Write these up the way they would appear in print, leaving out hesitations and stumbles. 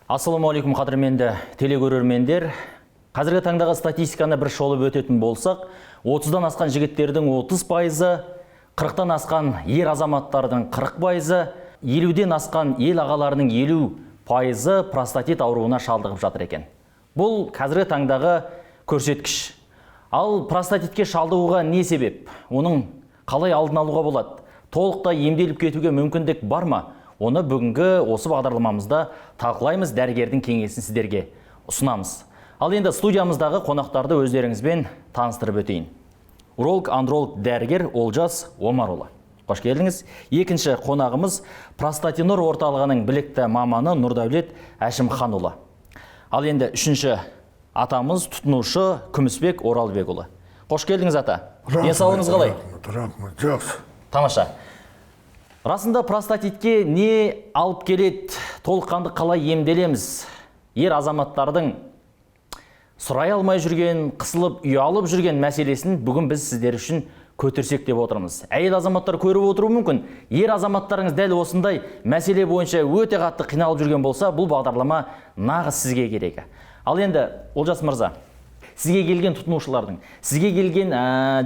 Ассалаумағалейкум, қадірменді телекөрермендер. Қазіргі таңдағы статистиканы бір шолып өтетін болсақ, 30-дан асқан жігіттердің 30%, 40-тан асқан ер азаматтардың 40%, 50-ден асқан ел ағаларының 50% простатит ауруына шалдығып жатыр екен. Бұл қазіргі таңдағы көрсеткіш. Ал простатитке шалдығуға не себеп? Оның қалай алдын алуға болады? Толықтай емделіп кетуге мүмкіндік бар ма? Оны бүгінгі осы бағдарламамызда талқылаймыз, дәрігердің кеңесін сіздерге ұсынамыз. Ал енді студиямыздағы қонақтарды өздеріңізбен таныстырып өтейін. Уролог, андролог дәрігер Олжас Омарұлы. Қош келдіңіз. Екінші қонағымыз Простатинор орталығының білікті маманы Нұрдәулет Әшімханұлы. Ал енді үшінші атамыз тұтынушы Күмісбек Оралбекұлы. Қош келдіңіз, ата. Денсаулығыңыз қалай? Рахмет, рахмет, жақсы. Тамаша. Расында простатитке не алып келеді, толыққанды қалай емделеміз? Ер азаматтардың сұрай алмай жүрген, қысылып, ұялып жүрген мәселесін бүгін біз сіздер үшін көтерсек деп отырмыз. Әйел азаматтар көріп отыруы мүмкін. Ер азаматтарыңыз дәл осындай мәселе бойынша өте қатты қиналып жүрген болса, бұл бағдарлама нағыз сізге керегі. Ал енді, Олжас мырза, сізге келген тұтынушылардың, сізге келген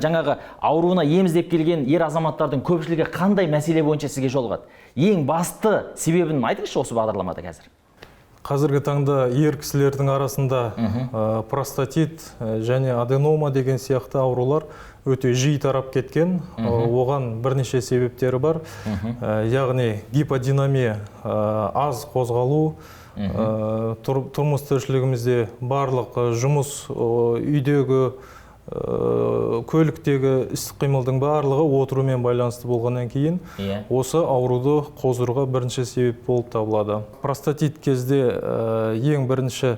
жаңағы ауруына ем іздеп келген ер азаматтардың көпшілігі қандай мәселе бойынша сізге жолығады? Ең басты себебін айтыңызшы осы бағдарламада қазір. Қазіргі таңда ер кісілердің арасында простатит және аденома деген сияқты аурулар өте жиі тарап кеткен. Оған бірнеше себептері бар. Яғни гиподинамия, аз қозғалу, тұрмыс тіршілігімізде барлық жұмыс, үйдегі, көліктегі іс қимылдың барлығы отырумен байланысты болғаннан кейін осы ауруды қоздыруға бірінші себеп болып табылады. Простатит кезде ең бірінші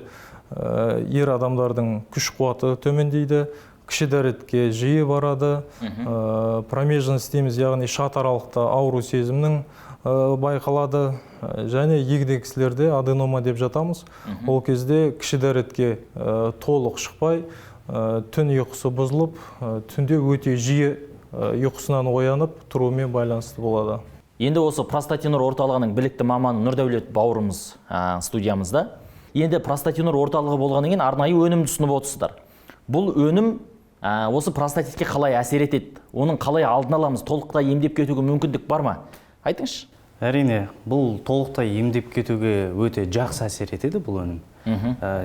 ер адамдардың күш қуаты төмендейді, кіші дәретке жиі барады, промежность дейміз, яғни шат аралықта ауру сезімнің байқалады. Және егде кісілерде аденома деп жатамыз. Ол кезде кіші дәретке толық шықпай, түн ұйқысы бұзылып, түнде өте жиі ұйқысынан оянып тұруымен байланысты болады. Енді осы Простатинор орталығының білікті маманы Нұрдәулет бауырымыз студиямызда. Енді Простатинор орталығы болғаннан кейін арнайы өнімді ұсынып отырсыздар. Бұл өнім осы простатитке қалай әсер етеді? Оның қалай алдын аламыз? Толықтай емдеп кетуге мүмкіндік бар ма? Айтыңызшы. Әрине, бұл толықтай емдеп кетуге өте жақсы әсер етеді бұл өнім.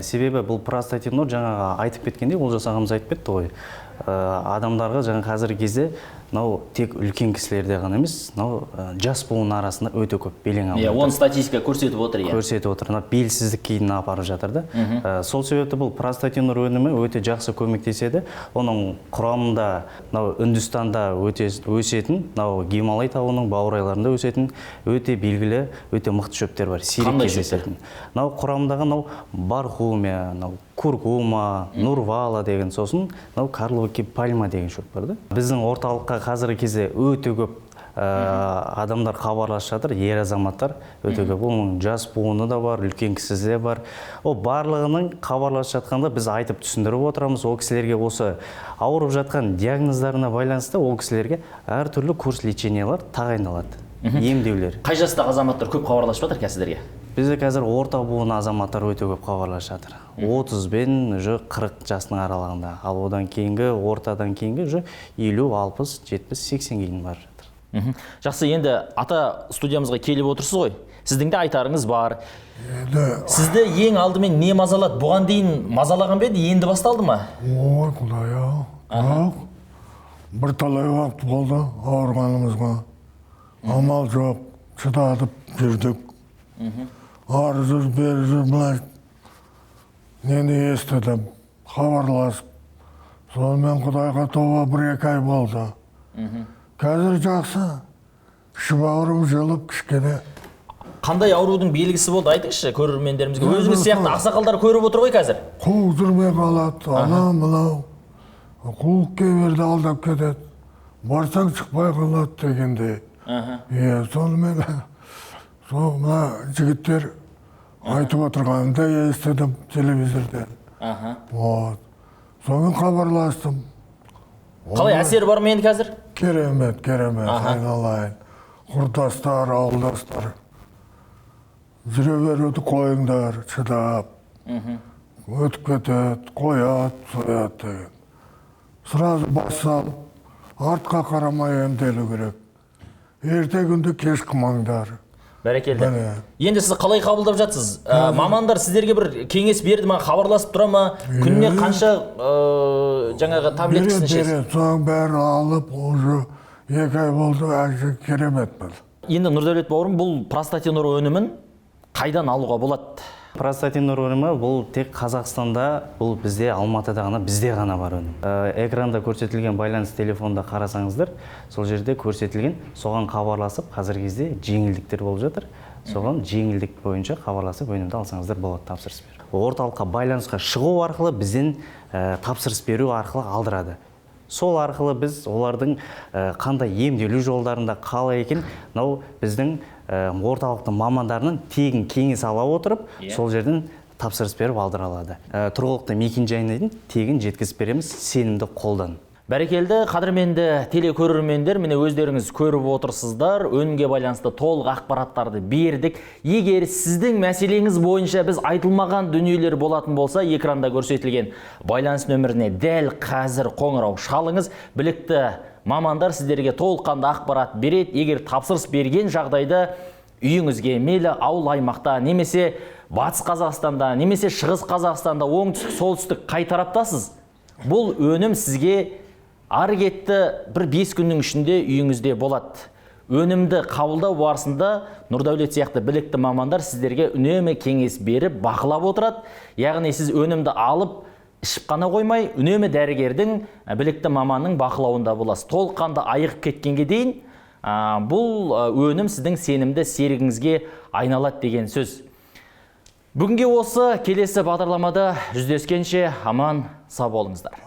Себебі бұл Простатинор жаңағы айтып кеткендей, Олжас ағамыз айтып кетті ғой. Адамдарға жаңа қазіргі кезде мынау тек үлкен кісілерде ғана емес, мынау жас буын арасында өте көп белең алып Иә, жатыр. Оны статистика көрсетіп отыр, иә. Көрсетіп отыр. Мына белсіздікке дейін апарып жатыр да. Сол себепті бұл Простатинор өнімі өте жақсы көмектеседі. Оның құрамында мынау Үндістанда өте өсетін, мынау Гималай тауының баурайларында өсетін өте белгілі, өте мықты шөптер бар. Сирек Қандай кездесетін. Мынау құрамындағы мынау бархумия, мынау куркума, нурвала деген, сосын мынау карловки пальма деген шөп бар да. Біздің орталыққа қазіргі кезде өте көп адамдар хабарласып жатыр, ер азаматтар өте көп. Оның жас буыны да бар, үлкен кісісі де бар. Ол барлығының хабарласып жатқанда біз айтып түсіндіріп отырамыз. Ол кісілерге осы ауырып жатқан диагноздарына байланысты ол кісілерге әртүрлі курс лечениялар тағайындалады, емдеулер. Қай жастағы азаматтар көп хабарласып жатыр қазір сіздерге? Бізде қазір орта буын азаматтар өте көп хабарласып жатыр. 30 бен уже 40 жастың аралығында. Ал одан кейінгі, ортадан кейінгі уже 50, 60, 70, 80 дейін барып жатыр. Жақсы, енді ата студиямызға келіп отырсыз ғой. Сіздің де айтарыңыз бар. Енді Сізді ең алдымен не мазалады? Бұған дейін мазалаған ба еді, енді басталды ма? Ой, құдай ау. Жоқ. Бірталай уақыт болды ауырғанымызға. Амал жоқ, шыдатып жүрдік. Ары жүр, бері жүр, былай нені естідім, хабарласып. Сонымен құдайға тоба, 1-2 ай болды. Қазір жақсы. Іші бауырым жылып кішкене. Қандай аурудың белгісі болды, айтыңызшы көрермендерімізге. Өзіңіз сияқты ақсақалдар көріп отыр ғой қазір. Қуық жүрмей қалады, анау мынау. Қуық кейбірде алдап кетеді. Барсаң шықпай қалады дегендей. Иә, сонымен сол мына жігіттер айтып отырғанын да естідім телевизорден. Вот. Сонымен хабарластым. Қалай, әсері бар ма енді қазір? Керемет, керемет, айналайын. Құрдастар, ауылдастар. Жүре беруді қойыңдар, шыдап. Өтіп кетеді, қояды, сояды деген. Сразу бас салып, артқа қарамай емделу керек. Ерте күнді кеш қылмаңдар. Бәрекелді. Міне. Енді сіз қалай қабылдап жатсыз? Мамандар сіздерге бір кеңес берді ма, хабарласып тұра ма? Күніне қанша жаңағы таблеткасын Береді, ішесіз? береді. Соның бәрін алып, уже 2 ай болды, әже кереметпін. Енді Нұрдәулет бауырым, бұл Простатинор өнімін қайдан алуға болады? Простатинор өнімі бұл тек Қазақстанда, бұл бізде Алматыда ғана, бізде ғана бар өнім. Экранда көрсетілген байланыс телефонда қарасаңыздар, сол жерде көрсетілген, соған хабарласып, қазіргі кезде жеңілдіктер болып жатыр. Соған жеңілдік бойынша хабарласып өнімді алсаңыздар болады, тапсырыс беру. Орталыққа байланысқа шығу арқылы бізден тапсырыс беру арқылы алдырады. Сол арқылы біз олардың қандай емделу жолдарында қалай екен, мынау біздің орталықтың мамандарынан тегін кеңес ала отырып, сол жерден тапсырыс беріп алдыра алады. Тұрғылықты мекен-жайына дейін тегін жеткізіп береміз, сенімді қолдан. Бәрекелді, қадірменді телекөрермендер, міне өздеріңіз көріп отырсыздар, өнімге байланысты толық ақпараттарды бердік. Егер сіздің мәселеңіз бойынша біз айтылмаған дүниелер болатын болса, экранда көрсетілген байланыс нөміріне дәл қазір қоңырау шалыңыз. Білікті мамандар сіздерге толыққанды ақпарат береді. Егер тапсырыс берген жағдайда үйіңізге, мейлі ауыл аймақта, немесе Батыс Қазақстанда, немесе Шығыс Қазақстанда, оңтүстік, солтүстік қай тараптасыз, бұл өнім сізге ары кетті бір 5 күннің ішінде үйіңізде болады. Өнімді қабылдау барысында Нұрдәулет сияқты білікті мамандар сіздерге үнемі кеңес беріп, бақылап отырады. Яғни сіз өнімді алып, ішіп қана қоймай, үнемі дәрігердің, білікті маманның бақылауында боласыз. Толыққанды айығып кеткенге дейін, бұл өнім сіздің сенімді серігіңізге айналады деген сөз. Бүгінге осы, келесі бағдарламада жүздескенше аман сау болыңыздар.